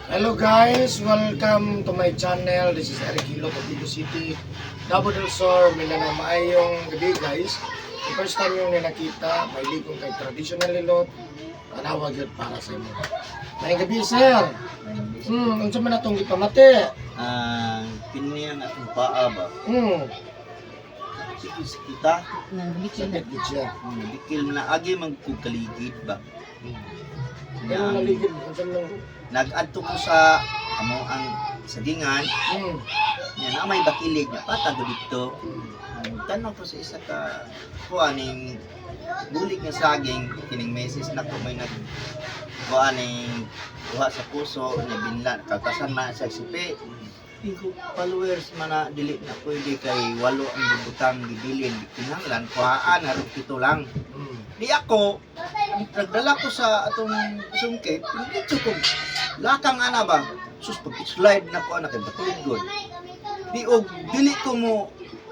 Hello guys, welcome to my channel. This is Eric Hilo of Vigo City, Davao del Sur, Mindanao. Maayong gabi, guys. The first time yung nakita, may ligong kay traditional hilot. Tanawa gyud para sa imo. Maayong gabi, sir. Unsa man atong gipamati? Ah, kini ang atong paa ba? Kita Sakit gid siya. Bikil na agi man kog kaligid ba. Pero naligid, unsa man Nag-adto ko sa amo ang sagingan nya na may bakilig nya patag didto. Tanong ko sa isa ka kuaning bulig nga saging kining meses na ko may nag kuaning kuha sa puso nya binla kaltasan man sa sipi. Ko followers man na dili na pwede kay walo ang gibutang gibilin, kinahanglan kuhaan aron pito lang. Di ako nagdala ko sa atong sungkit, dito ko lakang ana ba, sus, pag slide na ko ana kay batuod gud di og dili ko mo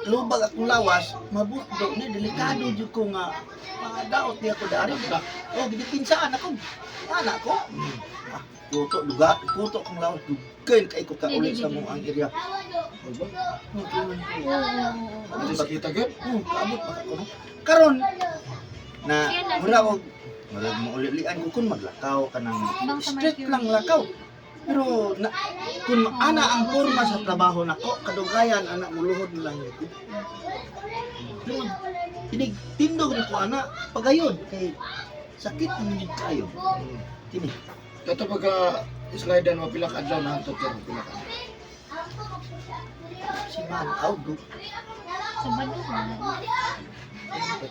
lubag akong lawas, mabutdo ni, delikado jud ko nga madaot di ako dari o gidipinsaan ako ana ko. Ah, kuto duga kuto akong lawas, dugay kay ko kauli sa mo ang area. Ano Ano ba kita gyud? Oh, kaabot pa ako, no? Karon na mura og murag maulian ko kun maglakaw kanang straight lang lakaw. Pero na, kun ana ang forma sa trabaho nako kadugayan ana muluhod na lang ko. Pero tinig tindog na ko ana pagayon kay sakit man jud kayo. Kini. Kato pagka slide mo, pila ka adlaw na hantot karon, pila ka adlaw? Si man aw do. Sabado.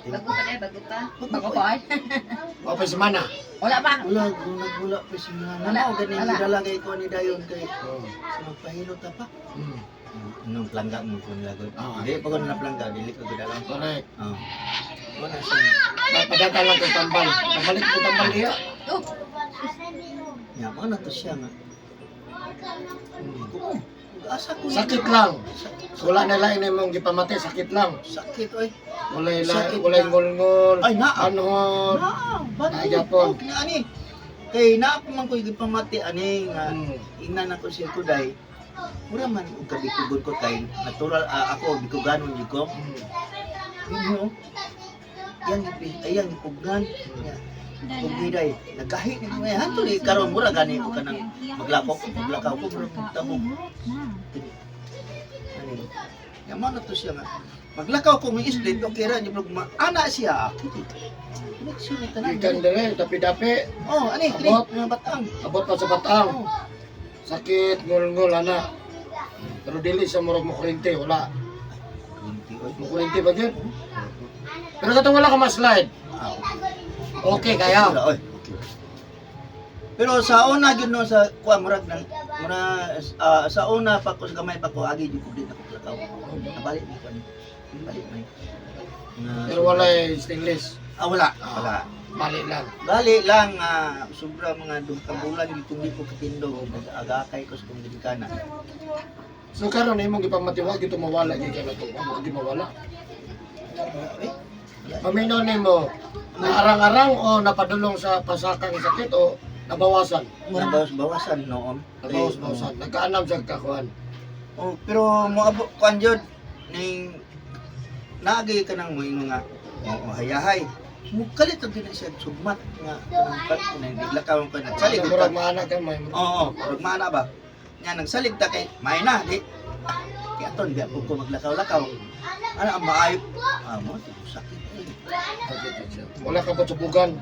Bago pa na, bago pa. Bago pa ay. Wa pa semana. Wala pa. Wala, wala, wala pa si man. Wala, Wala, ganing wala. gidala kay ko ni dayon kay Oh. sa magpahilot ta pa. Nung plangga mo ko nila gud. Ah. Hindi pa ko na plangga, dili ko gud alam. Correct. Oh. Wala siya. Padata lang kong tambal. Pabalik ko tambal diha. Oh, Ya, mo na to siya nga. Ko, asa ko. Sakit lang. Wala na lain imong gipamati, sakit lang. Sakit oy. Walay la, Sakit walay lang. ngolngol. Ay naa. Anhot. Naa, Ay, bani. Japon. Oh, kini ani. Kay naa pa man ko gipamati ani nga ingnan ako siya kuday. Mura man og kabikugod ko kay natural ah, ako bikuganon jud ko. Inyo. Yang ipi ayang ipugnan. Ya. Ug giday nagkahi ni mga hanto ni karon mura gani ko kanang maglakaw ko maglakaw ko mura tabo. Ani. Yaman na to siya nga. Maglakaw ko may islit okay ra niya ana siya. Connection ni tanan. Gikan dire tapi-dapi, Oh, ani kini Abot. mga batang. Abot pa sa batang. Oh, Sakit ngolngol ana. Pero dili sa murag mo kurente, wala. Kunti oy. Mo kurente ba gyud? Pero katong wala ka ma-slide. Ah, Okay kaya. Wala, oy. Okay. Pero sa una gyud no sa kuan murag nang mura ah, sa una pa ko sa gamay pa ko agi jud ko di na ko lakaw. Nabalik ni ko ani. Balik may. Na- Pero walay stainless. Ah, wala. Ah. Wala. Balik lang. Bali lang ah, sobra mga duha ka bulan gyud kung di ko katindog nag-agakay ko sa kong ginikanan. So karon imong gipamati, wa gyud to mawala gyud na to. Wa gyud mawala. Eh, wala. Paminaw nimo, naarang-arang o napadulong sa pasakang sakit o nabawasan? Nabawas-bawasan noon. Nabawas-bawasan. Nagkaanam siya kakuan. Oh, pero moabot kuan jud ning naagi ka nang moingon nga oo hayahay. Mukalit ang gina siya sugmat nga kanang pat na naglakaw ko nagsalig Sa ka. murag maana ka may Oo, murag maana ba. Nya nagsalig ta kay may na di. Kay aton di ako ko maglakaw-lakaw. Ana ang maayo. Ah, mo sakit eh. Sakit siya. Wala ka pa subugan.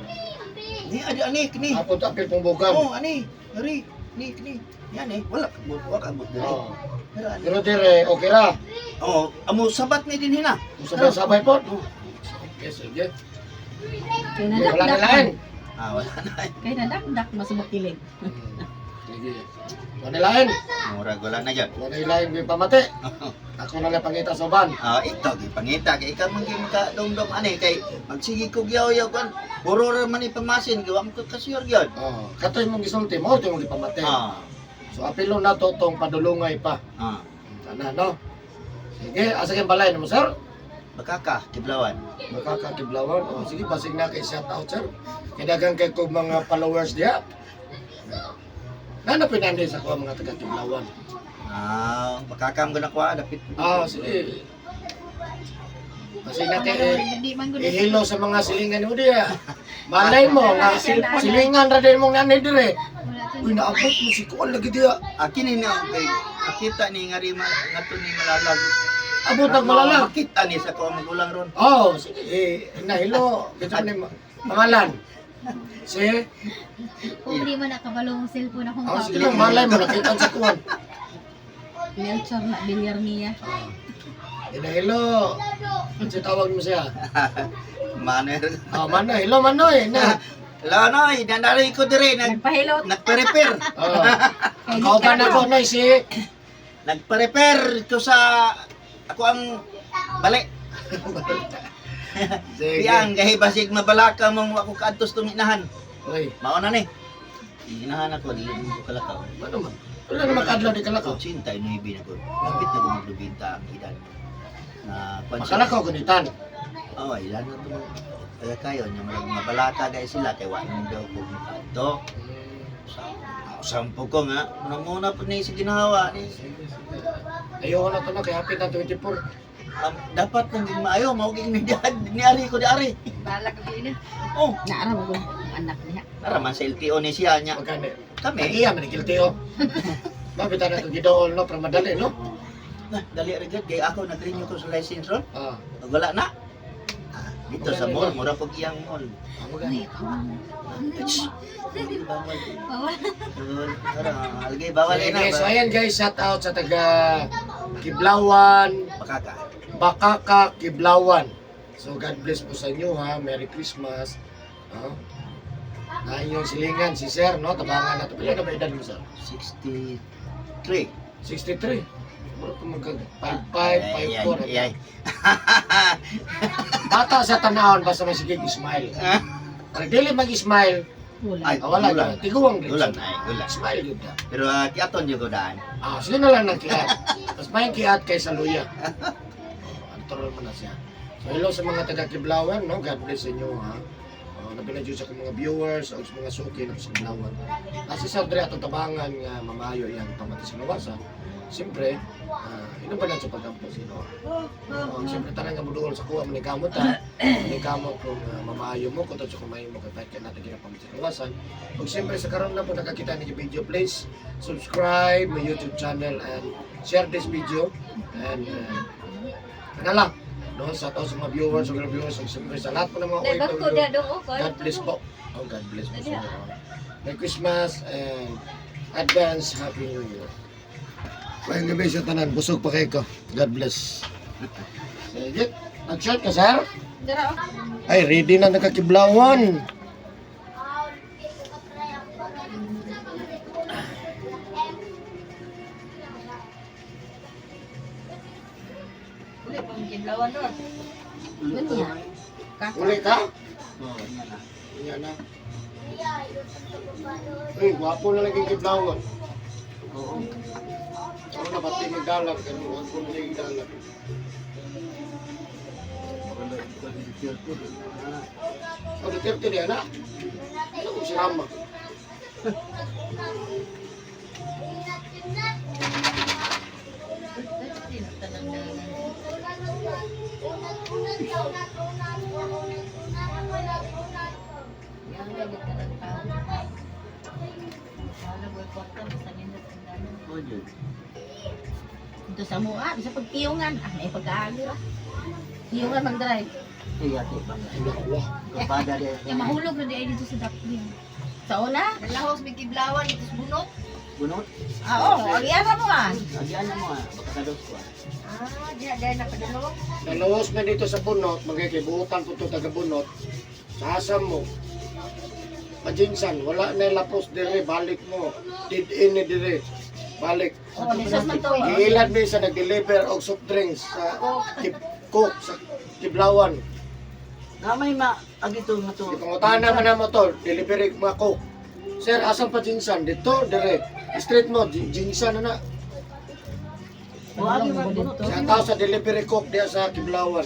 Ni adi ani kini. Apod apil pong bugan. Oh, ani. Ngari. Ni kini. Yan eh, wala wa ka abot diri. Oo. Pero ani. Pero dire, okay ra. Oh, amo sabat ni din hina. Kung sabay-sabay po. Oh. Okay, sige. Kay Wala na nadakdak. lain. Ah, wala na. Kay nadakdak mas makilig. Sige. Wala na lain. Murag wala na gyud. Wala na lain may pamati. Ako na lang pangita sa uban. Ah, ikaw gipangita kay ikaw man gyud maka dumdum ani kay magsige kog yaw-yaw kan. Puro ra man ipamasin gawa mo ka sure gyud. Oh, katoy mong gisulti mo, ito mong gipamati. Ah. So apilo na to tong padulungay pa. Ah, Sana no. Sige, asa kay balay nimo, sir? Bakaka Kiblawan. Makakakiblawan. Oh, sige, basig na kay shout out, sir. Kay daghang kay kog mga followers diha. Nana pinanay sa ko ang mga taga Kiblawan. Ah, makakam ko na kuha dapit. Ah, sige. Kasi na kay Hindi man gud. ihilo sa mga silingan mo diya. Malay mo nga silingan ra din mong nanay dire. Wala to. Uy, naabot mo si kuan lagi diya. Akin ni na kay makita ni nga ri ngadto ni Malalag. Abot ang Malalag. Makita ni sa kuha magulang ron. Oh, sige. Eh, nahilo. Kita ni pangalan. Si, Kung di man nakabalo ang cellphone akong oh, sige lang, malay mo, nakita sa kuwan. Melchor na bilyar niya. Ah. Inahilo. Ano siya tawag mo siya? Maner. Oh, Manoy. Hello, Manoy. Na. Lanoy, nandari ko dire nag Nagpahilot. nagpa-repair. Oh. Kauban ako, Noy, si... Nagpa-repair ko sa ako ang balik. Sige. Piyang gahi basig mabalaka mong ako kaadtos tong inahan. Uy, Mao na ni. Inahan ako di ko kalakaw. ano man? Wala naman kaadlaw di kalakaw. 89 na ko. Lapit na ko maglubinta ang edad. Na kwan siya. Makalakaw gunitan. Oo, ilan na to. Kaya kayo nya marag mabalaka dahil sila kay wa nang daw ko adto. Sampo ko nga, muna po ni sa ginawa ni. Sige, sige. Ayoko na to na, kaya hapit na 24. Dapat nang ging maayo mao ging ni ni ari ko di ari. Balak gabi na. Oh, Naara mo ang anak niya. nara man sa LTO ni siya nya. Magkano? Kami, Iya, manigilti, oh. Mabitan na itong gidool, no? Pero madali, no? na dali ra gyud kay ako nag-renew ko sa license ron. Ah, Wala na. Ah, dito sa mall, mura pag iyang mall. ah, magkano? Shh. Bawal. Bawal. Bawal. Tara, algay bawal Sige, na. so ayan guys, shout out sa taga Kiblawan, Pakaka. Bakaka, Kiblawan. So God bless po sa inyo ha. Merry Christmas. No? Na inyong silingan si Sir, no? Tabangan na to. Pila na ba edad mo, Sir? 63. 63. Mura ko magka 55, 54. Ay, ay. Bata sa tanahon basta may sige smile. Pero dili mag-smile, Wala. Ay, ah, wala gulang. na. Tiguang rin. Gulang ay, gulang. Smile yun na. Pero kiaton yo ko daan. Ah, sige na lang ng kiat. Mas may kiat kaysa luya. Oh, antural mo na siya. So hello sa mga taga Kiblawan, no? God bless sa inyo, ha. Oh, labi na dyan sa akong mga viewers o sa mga suki na sa Kiblawan. Kasi sa Dre atong tabangan nga mamayo iyang pamati sa lawasan. Siyempre, ino ba na sa pagkampo sino? Oh, siyempre tanan nga muduol sa kuha manikamot ha. Manikamot kung mamayo mo kung sa kumain mo kay kahit natin ginapamati sa lawasan. Ug siyempre sa karon lang po nakakita ni video, please subscribe my YouTube channel and share this video and ano lang no sa to sa mga viewers ug viewers ug siyempre sa lahat po ng mga Dai bako OFW. da dong ko. God bless po. Oh, God bless po sa inyo. Merry Christmas and advance Happy New Year. Ngayong gabi sa tanan, busog pa kayo ko. God bless. Sige, nag-shot ka, sir? Dara oh. Ay, ready na nakakiblawan. Uli pang kiblawan doon. Unya. Uli ka? Oh, unya na. Yan na. Uy, gwapo na lang yung kiblawan. Oo. Ako na ba't di magdalag? Ganun, gwapo na lang yung dalag. Oh, Duterte niya na. Ano kung si Rama? Oh, jud. Dito sa mua, bisa pagkiyungan. Ah, may pagkaagi ra. Kiyungan mag-drive. Ay, ate bang. Nakuha. Kapada di. Ya mahulog na di ay dito sa dakbin. Sa una? Lahos may kiblawan dito sa bunot. Bunot. Ah, oo, agian mo ah. Agian na mo ah, baka kados ko ah. Ah, diha dahil napadulong. Nalawas na dito sa bunot, magkikibutan po ito taga bunot. Sa asam mo. Pajinsan, wala na lapos dire, balik mo. Did in ni dire. Balik. Oh, lisod man to. Giilad mi sa nag-deliver og soft drinks sa Coke sa Kiblawan. Na may ma agito nga to. Ipangutana man na mo to, delivery mga Coke. Sir, asan pa jinsan? Dito, dire. Street mo, jinsan na na. Oh, agi man bunot. Sa tao sa delivery cook diya sa Kiblawan.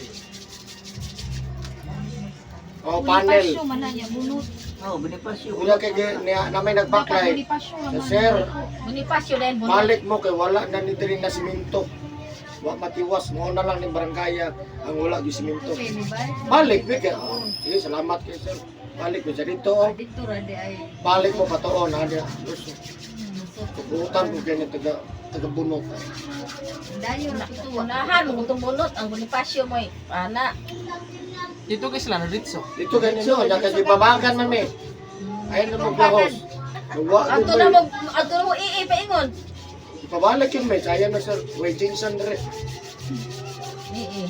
Oh, panel. Bonifacio man na niya bunot. Oh, Bonifacio. Wala kay niya na may nagbaklay. Bonifacio Sa naman. sir, Bonifacio dahil bunot. balik mo kay wala na ni diri na simento. Wa matiwas mo na lang ni barangaya ang wala gyud simento. Balik mi kay oh, sige salamat kay sir. Balik mi sa dito. Oh. Dito ra di ay. Balik mo patuon ha diya. Tubutan ko kay ni taga taga bunot. Dayo ra ito. Unahan mo kung bunot ang Bonifacio mo eh. Ana. Dito kay sila na ditso. Dito kay ninyo, nya kay gibabagan man mi. Ayun na mo gahos. Wa Adto na mo adto na mo ii paingon. Ipabalik yun may sayang na sir. Waiting san dire. Ii.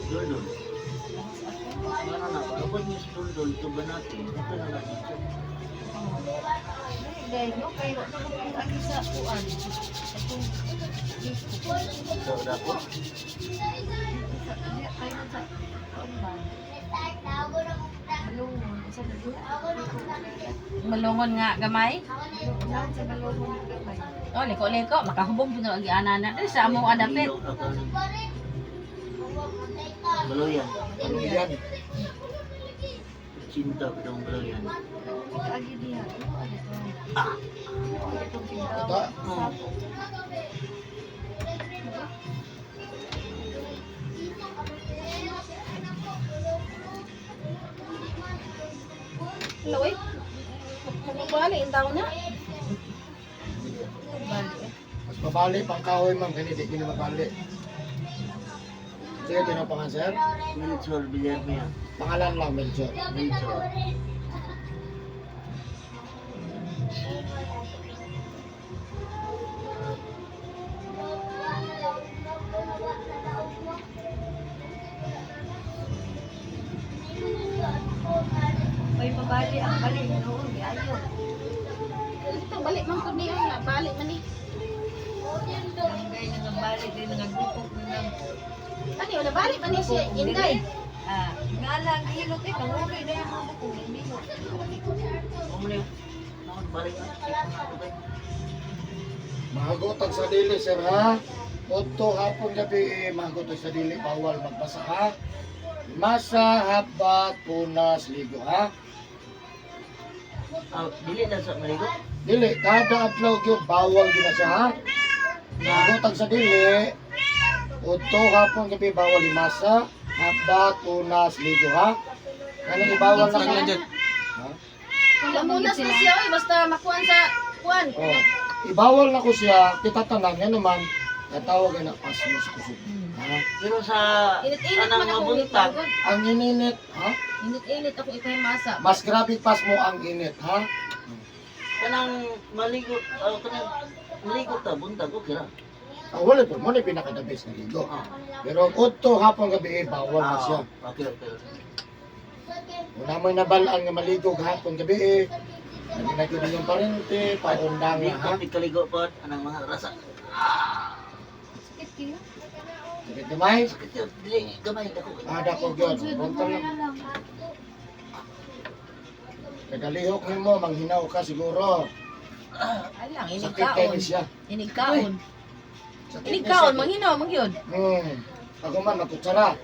Duldul. Ano na, kapag niya sa duldul, ito ba natin? Ito na lang dito. Dayo kay wa na ko agi sa kuan. Atong Sa dako. kayo sa kuan ba? Malungon sa Malungon nga gamay. Malungon sa malungon gamay. Oh, liko-liko makahubog jud ang giana na. Dili sa among adapit. Ilog ako ni. Baloyan. Ano yan? Cinta ko daw baloyan. Agi diha. Ito. Oh. Hello, eh. Mabali in taon na. Mas mabali pang kahoy ma'am kani di gini mabali. Sige, tino pangalan sir. Melchor Villarmea. Pangalan lang Melchor. Melchor. May pabali ang bali noon ayo. Ito balik man pud niya nga, balik man ni. Kay nga bali din nga gupok na Ani wala balik man ni siya Inday. Ah, nga lang hilot eh panguloy na yung mga bukong hilot. Umuli. Noon, balik na. Okay. Mahagotag sa dili sir ha. Otto hapon gabi eh, mahagotag sa dili bawal magbasa ha. Masa, habat, punas, ligo ha. Ah, dili na sa maligo. Dili kada adlaw gyud bawal gyud na siya ha. Mahagotag sa dili. Otto hapon gabi bawal masa, habat, punas, ligo ha. Ano ibawal na Tanglan kaya? dyan. Ha? Wala munas na siya oy basta makuan sa kuan. Oh, ibawal na ko siya, kita tanan nga naman, natawag na pasmo sa kusog. Ha? Pero sa Init-init anang man ako mabuntag, ulit. Ang ininit, ha? Init-init ako ipahimasa. Mas grabe pasmo ang init, ha? kanang maligo, ah, kanang maligo ta buntag okay ra. Ah, wala po, mo na pinaka-the best na ligo. Pero udto hapon gabi, eh, bawal na siya. Ah, okay, okay. Una mo'y nabalaan nga maligo hapon gabi, eh. Naging na yung parente, paundang Di na, ha? ko kaligo pod anang mga rasa. Sakit kayo. Sakit gamay? Sakit yun, dili gamay dako. Ada ko gyud. Punta lang. Kagalihok nimo, manghinaw ka siguro. Alang inig Sakit kayo kaon. ni siya. Inig kaon. Sakit Inig ni kaon siya. manghinaw mangyud. Ako man, nakutsara.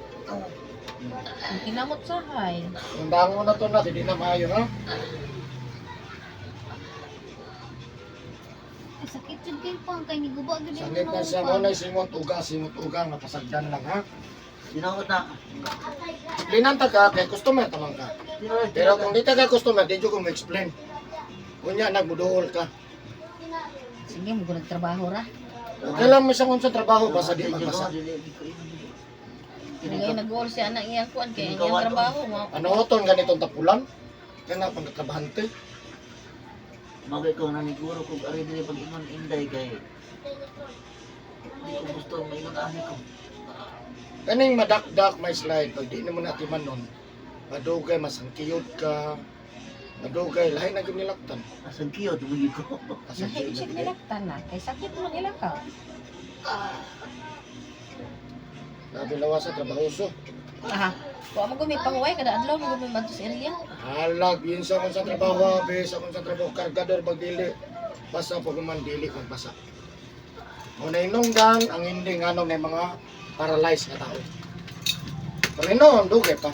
Kinamot sahay. Tandaan mo na to na, hindi na maayo ha. Sakit jud kayo pang kay niguba gud yung Sangit na siya mo na singot uga, napasagdan lang ha. Tinuod na. Linanta ka, kay customer tamang ka. Tinuod. Pero kung di ka kay customer, di ko mo-explain. Unya, nagmuduol ka. Sige mo gud trabaho ra. Okay lang mo siyang unsang trabaho, basta di magbasa. Ngayon nag-goal siya anak iyang kuan kay iyang trabaho mo. Ano ton ganitong tapulan? Kaya na pagkatrabahante. Magay ko naniguro kog ari dili pag ingon inday kay di ko gusto maingon ani ko. Kaning madakdak may slide, pag di na mo natiman nun, madugay, masangkiyod ka, madugay, lahi na gyud nilaktan. Asang kiyo tumugi ko. Asangkiyod Lahi na siya gyud. nilaktan na kay sakit man ilakaw. Grabe lawas sa trabahoso. Aha. Wa mo gumi panguway kada adlaw mo gumi madto sa area. Halag, yun sa akong sa trabaho, be, sa akong sa trabaho, kargador, bagdili. Basta pag man dili kong basa. Muna inungdan, ang hindi nga na mga paralyzed na tao. Pero inoon, dugay pa.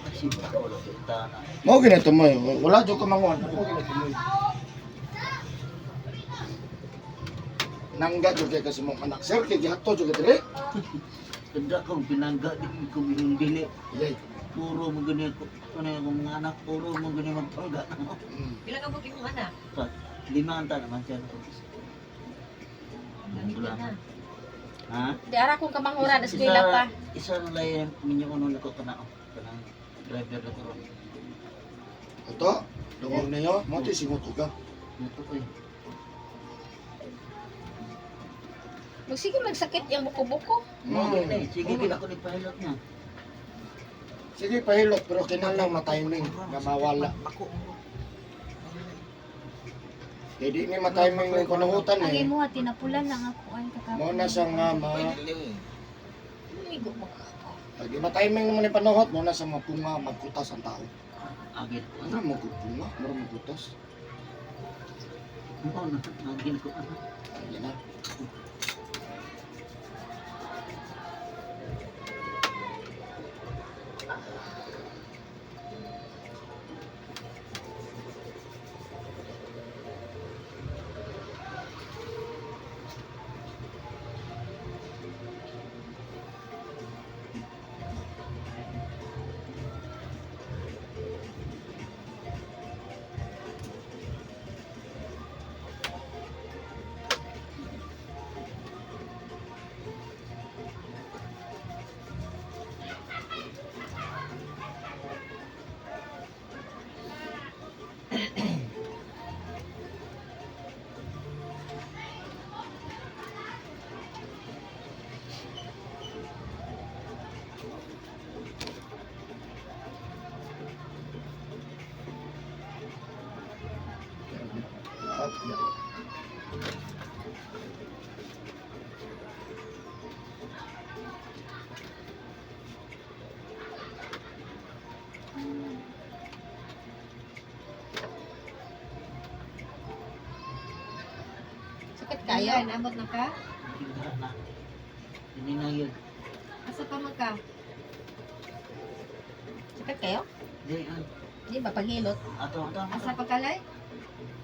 Kasi wala kita na. Mao ginito mo, eh. Wala jud ka manguan. Mao ginito mo. Nangga jud kay kasi mong anak sir, kay gihato jud kay diri. Tanda kong pinangga di ko mingon dili. Iyay. Puro mo gani ko. Ano yung mga anak, puro mo gani magpangga na mo. Pila ka bukid mong anak? Pa, lima ang naman siya. Gamit na. Ha? Di ara kong kamanghuran eskwela pa. Isa na lang minyo ko nung nako kanao. Kanang driver na ko ron. Ito, dungog niyo, mo ti singot ka. Muto ko eh. Magsige magsakit yang buko-buko. Mo gani, sige gid ako ni pilot niya. Sige pahilot pero kinahanglan ma-timing nga mawala. Ako. Kay di ni ma-timing ng kanuhutan Ang eh. imo tinapulan lang ako ang kakapon. Mo na siya nga ma Pwede eh. Ligo mo. Pag di ma-timing naman ni panuhot, mo na sa mapunga magkutas ang tao. Agil ko. Ano mo punga, mura magkutas. Mo na, agil ko. Ano? Ayan na. Up, yeah. Sakit kayo. Kayo, naabot na ka? Hindi na. Hindi na yun. Asa pa man ka? Sakit kayo? Di, ah, Di ba paghilot? ato, ato. Asa pa kalay?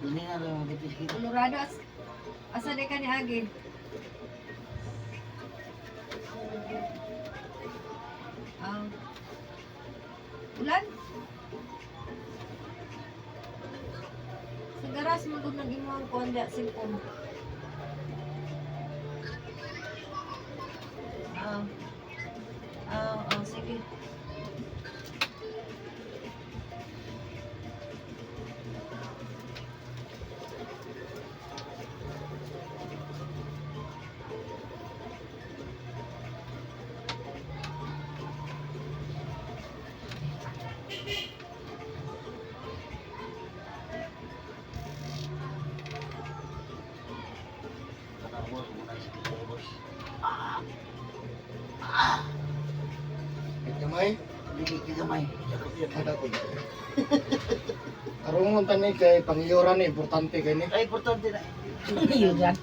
Hindi na lang magpipis Colorado as asa di ka ni Agi? Ah. Ulan? Sa garas mo gud nang imong kuan da cellphone. Ah. Ah, ah, sige. Kanawa, muna sa boss. Gamay. Dili ka gamay. Kada ko. Karungon tani kay pangiyuran ni importante kay ni. Ay, importante na. Pangiyuran.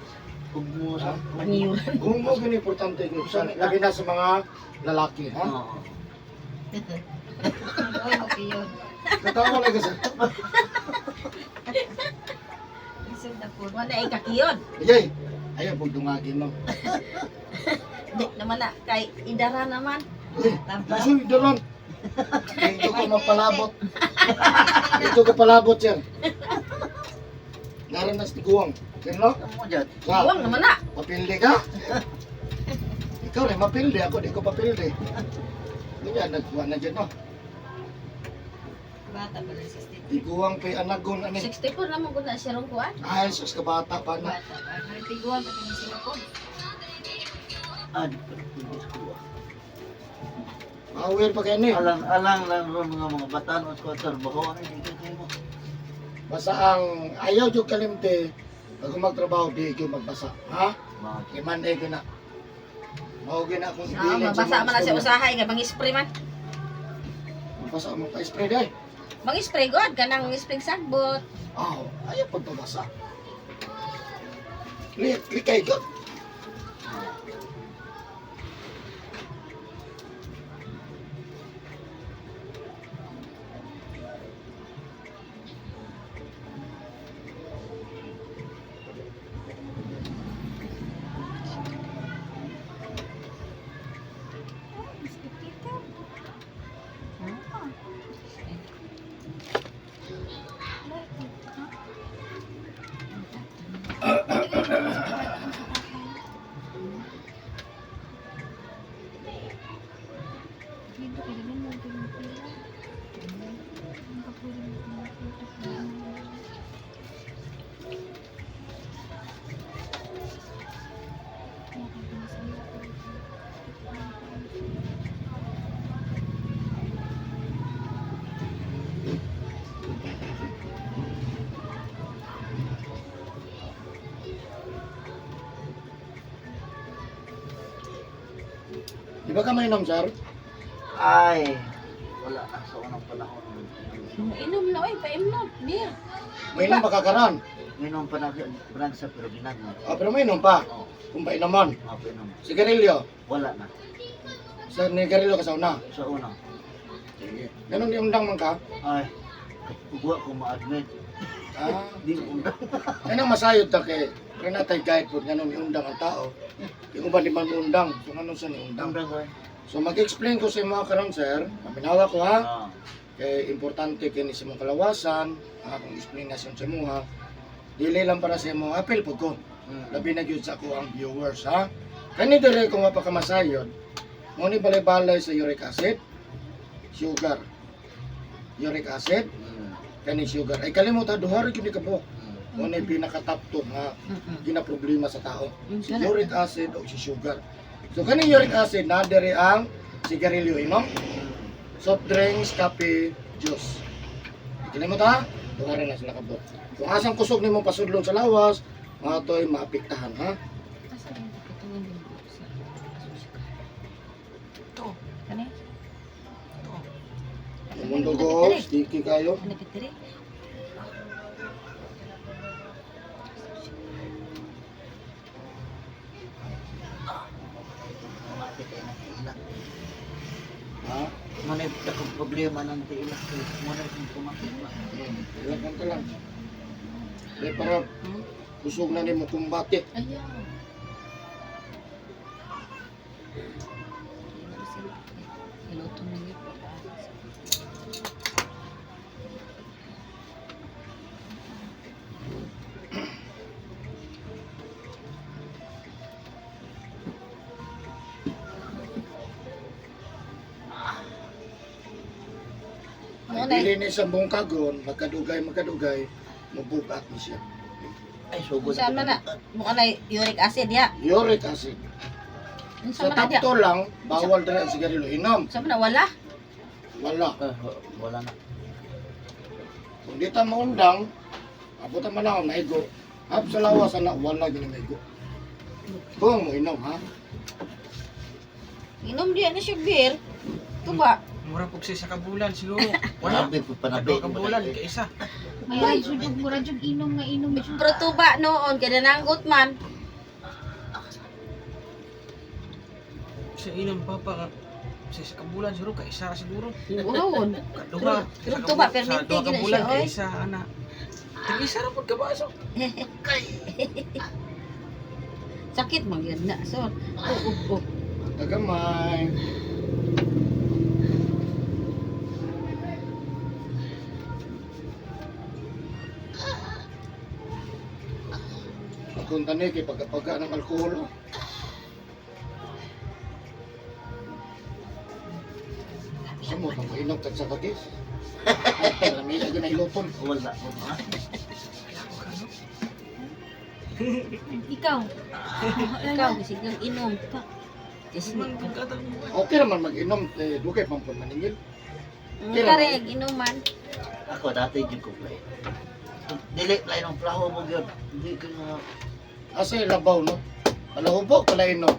Kung mo sa... Pangiyuran. Kung mo gini importante kay sa labi na sa mga lalaki, ha? Oo. Oy, okay yun. Katawa lang kasi. Isod na po. Wala ay kakiyon. Ayay. Ayaw pag dungagin mo. Di naman na kay idara naman. Uy, Uy, dalan. Dito ko mapalabot. Dito ko palabot, sir. Naran na si Guwang. Sir, no? Ano mo dyan? Ka, Huwag naman na. mapildi ka? Ikaw rin, mapildi. Ako, di ko papildi. Ganyan, nagkuha na dyan, no? Bata pa rin 63. Tiguang pa'y anagon, ano eh. 64 naman ko na siya rong kuan. Ay, sus ka bata pa na. Bata pa. Tiguan pa kami sila ko. Ah, di pa rin ko. Power pa kayo ni. Alang, alang lang ron mga mga batan o sa trabaho. Ano, hindi kayo mo. Basta ang ayaw dyan kalimte, pag magtrabaho, di kayo magbasa. Ha? Bakit? Iman eh, gina. Mao gina akong Ah, ibilin sa mabasa mga man na siya istorya. usahay kay pang-spray man. Mapasa mo pa spray day. Mag-spray god kanang spray sagbot. Ah, ayaw pagpabasa. Likay ka. Dito kay dili mo kay pila. Ang kapuri mo kay Di ba ka mainom, sir? Ay, wala na sa unang panahon. Inom na oy, paimnom. Beer. Mainom ba ka karon? Minom pa na sa pero ginagmay. Ah, pero mainom pa. Oo, Kung painomon. mapainom. Sigarilyo. Wala na. Sa nigarilyo ka sa una. Sa una. Sige. Ganun di undang man ka. Ay, ugwa ko ma-admit. Ah, Di ko undang. Kanang masayod ta kay kay natay guide po ngano ni undang ang tao. Kay uban di man undang, so ngano sa ni undang. Undang ko. So mag-explain ko sa imo karon sir. Paminawa ko ha. Ah. Kay importante kini sa imong kalawasan, akong explanation sa imo ha. Dili lang para sa imo apil pud ko. Labi na gyud sa ako ang viewers ha. Kani dire kung mapakamasayod, mo ni balay-balay sa uric acid, sugar. Uric acid, kani sugar. Ay kalimutan duha ra gyud ni kabuok. Mo ni pinaka top 2 nga gina problema sa tao. Si uric acid o si sugar. So kani uric acid na diri ang sigarilyo inom, soft drinks, kape, juice. Kalimutan ha? Duha ra na sila kabuok. Kung asang kusog nimo pasudlon sa lawas, mga to'y maapektahan ha. Asa yung katungan din ko sa Ito. Kani? Ito. Ang mundo ko, sticky kayo. Ano kitiri? Kumati kayo ng tiilak. Ha? Muna yung akong problema ng tiilak. Muna yung kumati ba. Ilan ka lang. Kaya para kusog na nimo kumbate. Ayaw. Iluto na yun. Mo Ay, na. dili ni sa buong kagon, magkadugay, magkadugay, mabugat ni siya. Ay, sugod. Saan man na? Mukha na uric acid ya. Uric acid. Unsa Sa man na diya? top 2 lang, bawal diri ang sigarilyo. Inom, Unsa man na wala? wala. Ah, wala na. Kung di ta maundang, abutan man ako, maigo. Hap sa lawas, ana, wala gini maigo. Kung mo inom, ha? Inom diya na siya beer. Tuba. Mura pug sa kabulan siguro. Wala. Panabi, panabi. Duha ka bulan kay isa. May jud mura jud inom nga inom jud. Pero tuba noon kay nananggot man. Sa inom papa ka sa kabulan siguro kay isa ra siguro. Uron. Duha. Pero tuba, permente Sa duha ka gina bulan siya, kay oy. isa ana. Tig isa ra pud ka baso. Sakit man gyud na. So, oh, oh, oh. Tagamay. Akong tani kay pagkapaga ng alkohol. Oh. Gusto mo, pag mainom kag sa kagis. Ay, lamig na iluton. Wala. Ha? Ikaw. Ikaw sigang inom. Kasi Man pud ka tang Okay naman mag-inom, eh, dugay pang maningil. kare inuman. Ako dati yung ko play. Dili play ng plaho mo gyud. Hindi ko nga Asa labaw, no? Alahubog, pala inom.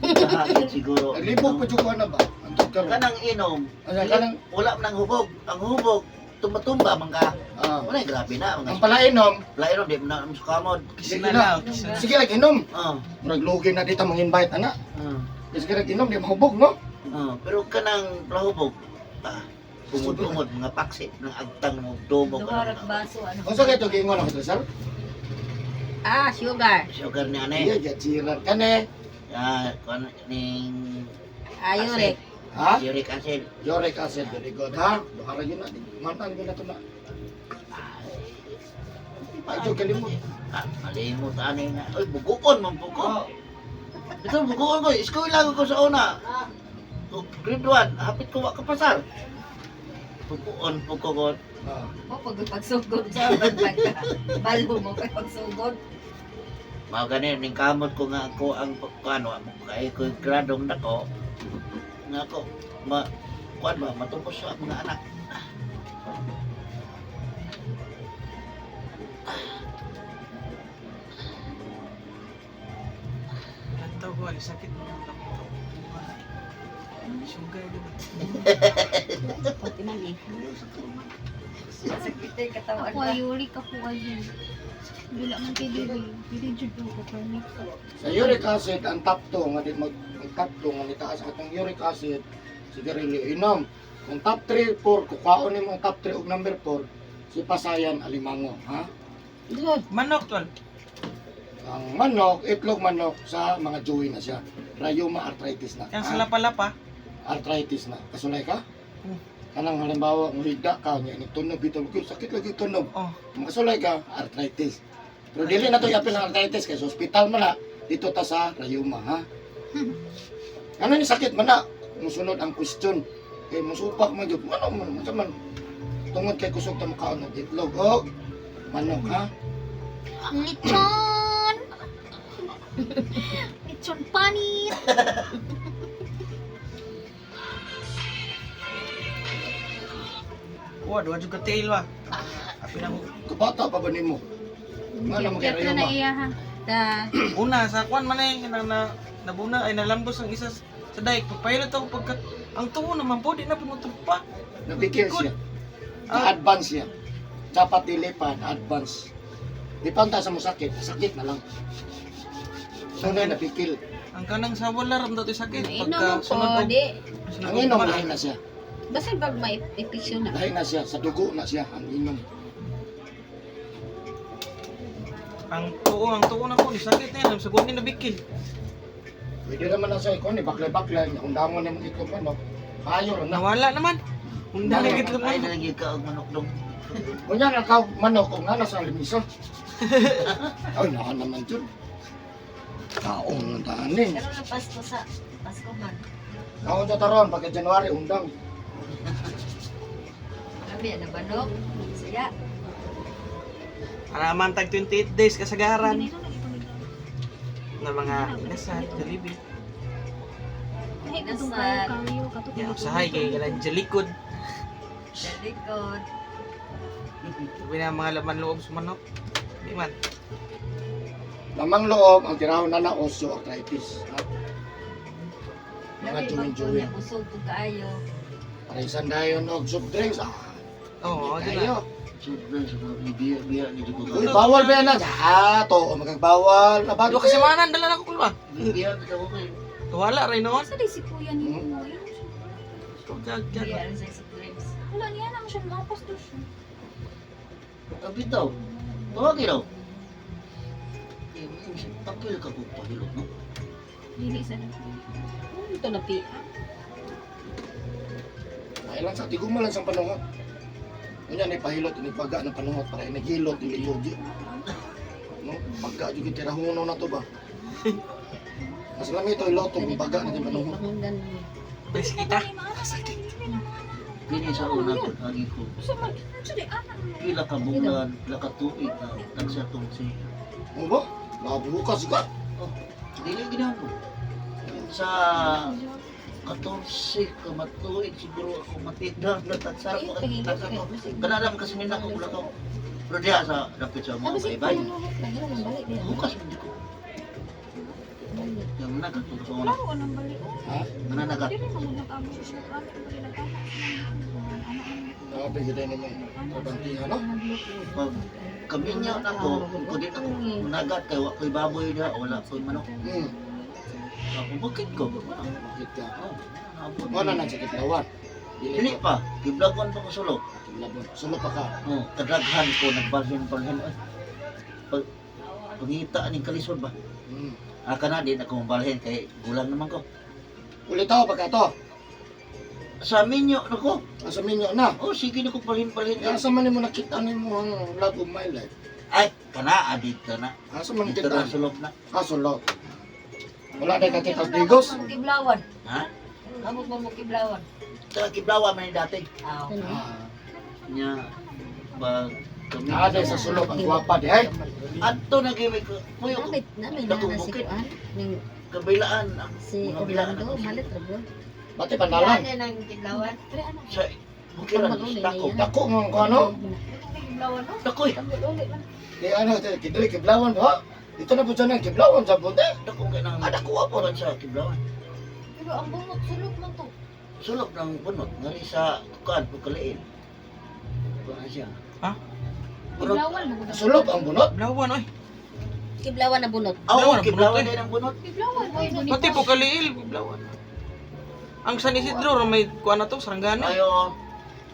kahagit siguro. Naglibog pa dyan ko na ba? Ang karon? Kanang inom. Ano, kanang Wala man ang hubog. Ang hubog tumatumba man ka. ah, Wala grabe na ang mga palainom, Lairo di man na sukamod. Kisa na lang. Kisa na. sige lang inom. Oh. Murag lugi na dito mang-invite ana. Oh. Sige lang inom di mahubog no. Oh, pero kanang palahubog ah umod-umod mga paksi ng agtang mo dumog. Duha ra ka baso ano. Unsa kay to giingon ako to, sir? Ah, sugar. Sugar ni ane. Iya, gatsiran kane. Ah, kuan ning Ah, uric. Ha? Uric acid. Uric acid, very good ha. Duha ra yun na. Mantan yun na to na. Ay, jud kalimot. Ah, malimot ani nga. Oy, buguon man bugo. Ito buguon ko, eskwela ko sa una. O, Grade 1, hapit ko wa kapasar. Buguon bugo ko. Ah. O pag pagsugod sa pag balbo mo kay pagsugod. Mao gani ning kamot ko nga ako ang kuan wa mo kay ko gradong nako. Nga ako ma kuan ba matubos sa mga anak. Lantaw ko, alis sakit mo ng takot. Sugar din. Pati man eh. Sakit eh katawan Ako na. ay uric, ako ay yun. Dula man kay dili. Dili jud ko permit. Sa uric acid, ang top 2 nga di mag ang top 2 nga nitaas atong uric acid, sigarilyo inom. Kung top 3, 4, kukaon nimo ang top 3 ug number 4, si pasayan alimango, ha? Manok, tol. Ang manok, itlog manok sa mga joey na siya. Rayuma arthritis na. Yang ha? sa lapa-lapa. Arthritis na. Kasulay ka? Hmm. Kanang halimbawa, muhigda ka, nya ni tunob bitaw, "Kuy, sakit lagi tunob. Oh. Makasulay ka, arthritis. Pero dili na to iapil ang arthritis kay sa ospital man na, dito ta sa rayuma, ha? Ano ni sakit man na? Musunod ang question. Kay musupak man gyud, manok man, unsa man. Tungod kay kusog ta makaon og itlog og manok, ha? Lechon! Lechon panit! Kuha, duha jud ka tail ba. Api na ko. Kabata pa ba nimo? Nga na mo kay Kaya na rayuma. iya ha. Ta Una, sa kwan man eh, na, na, nabuna, ay nalambos ang isa sa daik. Pagpahilot ako pagkat, ang tuo naman po, di na pumutog pa. Nabikil siya. Ah. Na-advance siya. Dapat dili pa, na-advance. Di pa ta sa musakit, sakit na lang. So na napikil. Ang kanang sa wala ram dati sakit. Inom Pagka mo po sunod og di. sunod Ang og inom kuman, lahi na siya. Basta pag may episyon na. Lahi na siya, sa dugo na siya ang inom. Ang tuo na ko, ni sakit na yan. Sa ni nabikil. Pwede naman na siya ikaw ni baklay-baklay, kung damon nimo itlog manok, kayo ra na. Nawala naman. Undang Nawala. na itlog Ay manok. na lang gyud ka og manok dong. Kunya na ka manok kung nga nasa limisa. Ay, naka naman dyan. Taong ng tanin. Pero na Pasko sa Pasko man. Taong sa taron, pagka January, undang. Kami na banok. Saya. Para man tag 28 days kasagaran Ganito lagi pamilya. na mga inasal, Jollibee. Ay, katong kayo, kayo, katong Ya, usahay kay galan jalikod. Sa likod. Sabi na mga laman loob sa manok. Di man. Lamang loob, ang tirahon na na osteoarthritis. Ha? Mga Lami juwin-juwin. magpunya busog ko kaayo. Paraisan dayon og soft drinks. Ah, Oo, di na. tayo. Siyempre, sa mga biya-biya ni ko. Uy, bawal ba yan na? Ah, to, magagbawal. Abado Duha kasi manan dala na ko kulwa. Biya bitaw ko. eh. Wala rin noon. Sa di si kuya ni mo. Kag Biya rin sa soft drinks. Wala niya naman siya mapas do siya. Ang bitaw. Tawagin daw. Eh, Takil ka kung pahilot, no? Dili sa na. Ano ito na pi? Ay lang sa tiguma lang sa panungot. Unya ni pahilot ni baga ng panungot para inaghilot ni yugi. No, baga jud tirahuno na to ba. Mas lami ito iloto kung baga ng panungot. Pangundan mo. Please kita. Kini sa una ko, agi ko. Sa man, sa di anak mo. Pila ka bulan, pila ka tuig na tagsa tong si. Mo ba? Nabukas ka. Oh, dili ginawa ko. Sa 14 ka matuig siguro ako matida na tagsa ko. Tagsa ko. Kanala kasi nila ko wala ko. Pero diha sa dapit sa mga Tapos baybay. ito, lagi na balik diha. Bukas hindi ko. Yung nagat ko sa una. Klaro anang bali oh. Ha? Nananagat. Dili man mo nag-amo sa sukat. Dili nag-ana. Grabe gid ninyo. Trabantihan no. Pag kaminyo na ko, kung di na ko nagat kay wa ko'y baboy na, wala ko'y manok. Ako bukid ko. Wala. Bakit ka? Oh, naabot. Mo na sa Kiblawan. Dili pa, giblagon pa ko sulok. Kiblawan. Sulok pa ka. Oh, kadaghan ko nagbalhin-balhin oy. Pag pangita ning kalisod ba? Ah, kana di na ko mabalhin kay gulang naman ko. Ulitaw pa ka to. Sa minyo na ko. Asa minyo na. Oh, sige na ko balhin-balhin. Asa man nimo nakita nimo ang love of my life? Ay, kana adito na. Asa man Dito kita? na sulok na. Ah, sulok. Wala na kakita bigos. Kiblawan. Ha? Amot mo mo kiblawan. Sa Kiblawa man ni dati. Aw. Ah, Nya pag kami ah, dahil sa sulok ang gwapa di ay. Adto na gyud may puyo ko Namay Dakong na si bukid. Kuan, ning kabilaan ang si mga bilaan Orlando, ako. malit ra bro. Pati pandalan. Ano nang kiblawan? Pre ana. Sa bukiran dako. Dako mo ko ano? Kiblawan no? Dako eh. Uli man. Di ano, kidali Kiblawan ba? Dito na po siya ng Kiblawan sa bunte. Dako kay nang Ah, dako po. kuan sa Kiblawan. Pero ang bunot sulok man to. Sulok ng bunot ngari sa kuan pugkaliin. Kuan siya. Ha? Bunot. Kiblawan mo gud. Sulok ang bunot. Blawan oy. Kiblawan na bunot. Ah, Blawan oo, ang Kiblawan bunot, eh. din ang bunot. Kiblawan mo yun. Pati po kaliil, Blawan. Ang San Isidro ra may kuan na to, Sarangani. Ayo,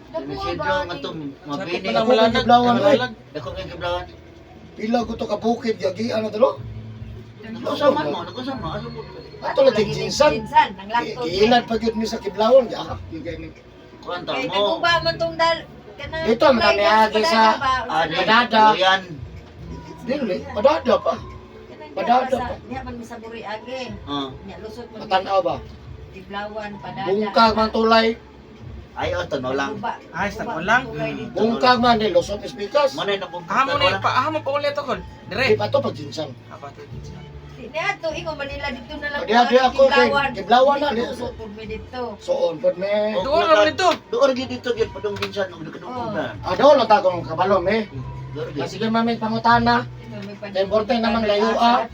Dako Isidro ba? nga to Sakop mabini. pa ng malanag. Kiblawan, oy. Malanag. Dako kay Kiblawan. Pila ko to ka bukid yagi ano to? Nag-usaman mo, nag-usaman mo. Asa mo? Ato lagi jinsan. Jinsan, nang lakto. Giilan pa gyud mi sa Kiblawan. Ya, yung kay ni. Kuan ta Kay mo. naguba man tong dal kana. Dito, makamiagi sa- Ah, di. Padada. Yan. Dili, padada pa. Padada pa. Diha man misaburi age. Ah. Nya lusot man. Matanaw ba? Kiblawan padada. Bungkag man tulay. Ay, oh, tanaw lang. Ay, sa tanaw lang. Bungkag man ni lusot is bikas. Mo na nabungkag. Ahamo na pa, ahamo pa ulit ako. Di Dire. pa to pag jinsan. Apa to? Niya to ingo Manila dito na lang. Diha diha ako kay Kiblawan na di. Lusot pud mi dito. Soon pod me. Doon ra man dito. Doon gyud dito gyud padung ginsan og nakadungkog na. Ado lang ta kung kabalo me. Doon gyud. Ah, sige mami pangutana. Kay Importante namang layo, ah.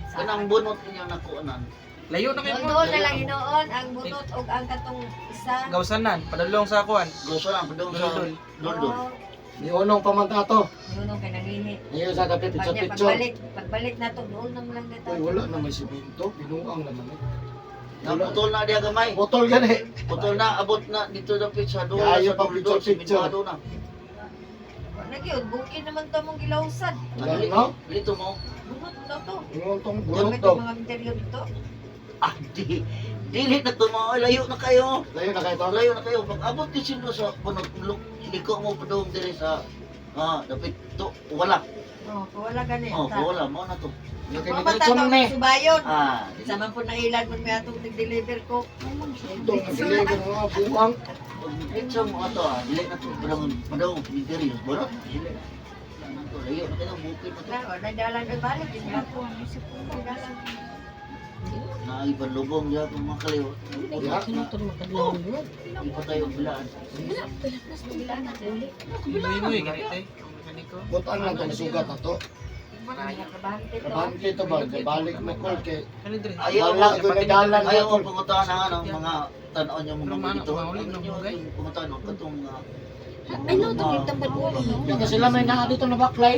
Kanang bunot niya nakuanan. Layo na kayo mo. Doon na lang hinoon ang bunot og ang katong isa. Gawsanan, padulong sa kuan. Gusto lang padung sa Duldul. London. Oh, Niunong pa man ta to. Yun kay nangihi. Niyo sa kape Pag picture niya, picture. pagbalik, pagbalik na to, doon naman lang dito. Uy, wala na may simento, binuang naman eh. Wala. Naputol na diha gamay. Botol gani. Putol na abot na dito dapit sa duol Kaayo sa pa Duldul picture, picture. simentado na. Nagyod, bukid naman to mong gilawsan. Wala no? Dito mo. Bunot na to. Ingon tong bunot Gamit daw. ang mga interior dito. Ah, di. Dili na to mo. Layo na kayo. Layo na kayo to. Layo na kayo. Pag abot ni sino sa bunot, liko mo padung diri sa ah, dapit to wala. Oh, wala gani. Oh, wala mo na to. Kay Mga diretso tataw ni. subayon. Ah, dili. Sa man po nailan mo may atong deliver ko. Itong nagdeliver mga buang. Pag diretso mo ato ah, dili na to padung padung interior bunot. Dili na. Wala na to. Layo na kayo bukid na to. Na, wala dalan ay balik din niya. Na ibang lubong diha kung mga kaliw. Ya. Sinutod makadlawan bro. Di pa tayo bilaan. Ingoy ganit eh. Gani ko. Butan lang tong sugat ato. Kabante to. Kabante to ba? Kay balik mo kol kay Kani dire. Ayaw wala ko na dalan Ayaw kol. ko pangutan ang ano, mga tan-on yung mga Romano, dito. mga ulit, Ang inyo mga yung pangutan ang katong Ay no, to tambal uli. Di kasi sila may naa dito na baklay.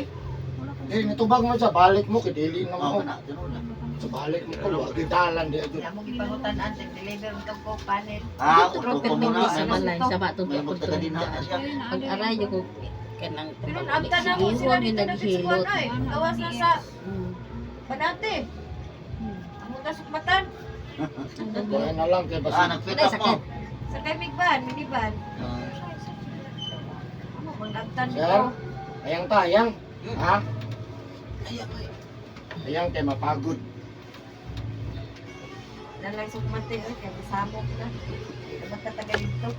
Di nitubag mo sa balik mo kay dili na oh, mo. kana tinuod na. Sa balik mo kol wa dalan di agad. Wala mo gipangutan-an, deliver mo tong ko panel. Ah, Dito uto ko pero muna. sa balay sa bato May magtaga din na siya. Pag aray ko kanang Pero naabtan na mo sila dito na sa kuwan ay. Gawas na sa Banate. Amo ta sukmatan. Kaya na lang kay Ah, basi. nag-pick up mo. Sa kay Migban, minivan. Ah, Amo mangabtan Sir, dito. ayang ta, ayang. Ha? Ayaw, ay. Ayang kay mapagod. Dalang sukmate oy kay masamok na. Di na magkatagal dito.